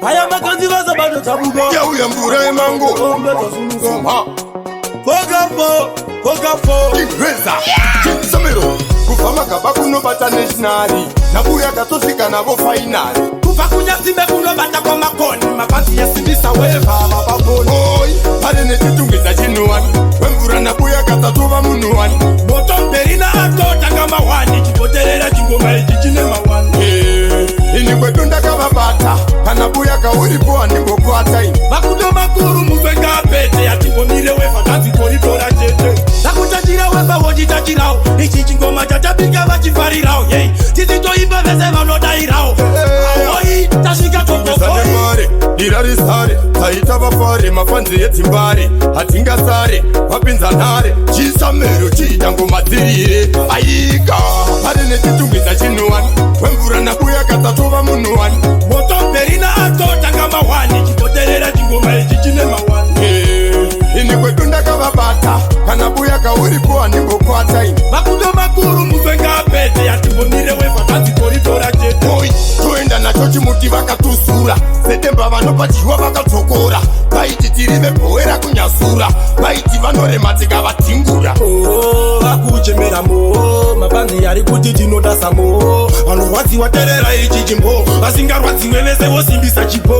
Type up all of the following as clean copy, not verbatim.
Aya makanzi vazabato tabuka. Yauya mvura yemango. Ombe tasuluka. Soma. Fogafo, fogafo. Chireza, chisamero. Kubva magaba kunobata national. Nabuya katosvika navo final. Kubva kunyasimbe kunobata kwamakoni. Mapanzi yasimbisa weva vapagoni. Oi, pari nechitungwiza chinuwani. Wemvura nabuya katatova munhuwani. Moto mberi naatotanga mawani. Chipoterera chingoma ichi chine mawani. Eh, ini kwedu ndakavabata. Kana buya kauripo handimbokwata ini. Makudo makuru muswenga pete atimbomire weva tanzi koritora chete. Takutachira weva wochitachirawo. Ichi chingoma chatabika vachifarirawo. Yei, tizitoimba vese vanodairawo. Oi, tasvika tokofoi. Mare dira risare taita vafare mafanzi edzimbare hatingasare vapinza nhare chisamero chiita ngoma dzirire aika pari nechitungwiza chinuwani wemvura nabuya katatova munhuwani. Moto mberi naatotanga mawani. Chipoterera chingoma ichi chine mawani. Eh, ini kwedu ndakavabata. Kana buya kauripo handimbokwata ini. Makudo makuru muswenga pete atimbomire weva tanzi koritora chete. Oi, toenda nacho chimuti vakatusura setemba vanopadyiwa vakadzokora vaiti tiri vebhowera kunyasura vaiti vanorema tikavatingura. Oh, vakuchemera mo mapanzi ari kuti tinoda samo vanorwadziwa terera ichi chimbo vasingarwadziwe vese vosimbisa chipo.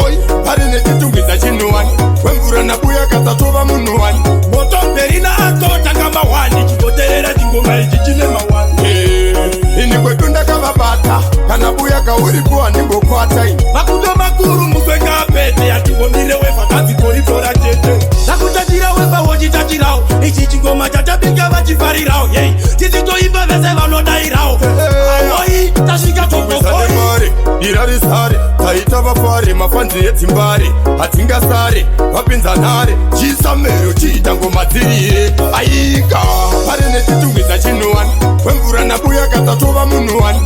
Oi, pari nechitungwiza chinuwani wemvura nabuya katatova munhuwani. Moto mberi naatotanga mawani. Chipoterera chingoma ichi chine mawani. Eh, ini kwedu ndakavabata. Kana buya kauripo handimbokwata ini. Makudo makuru muswenga pete atimbomire weva tanzi koritora chete. Takutachira weva wochitachirawo. Ichi chingoma chatabika vachifarirawo. Yei, tizitoimba vese vanodairawo. Oi, tasvika tokofoi. Mare dira risare taita vafare mafanzi edzimbare hatingasare vapinza nhare chisamero chiita ngoma dzirire aika pari nechitungwiza chinuwani wemvura nabuya katatova munhuwani.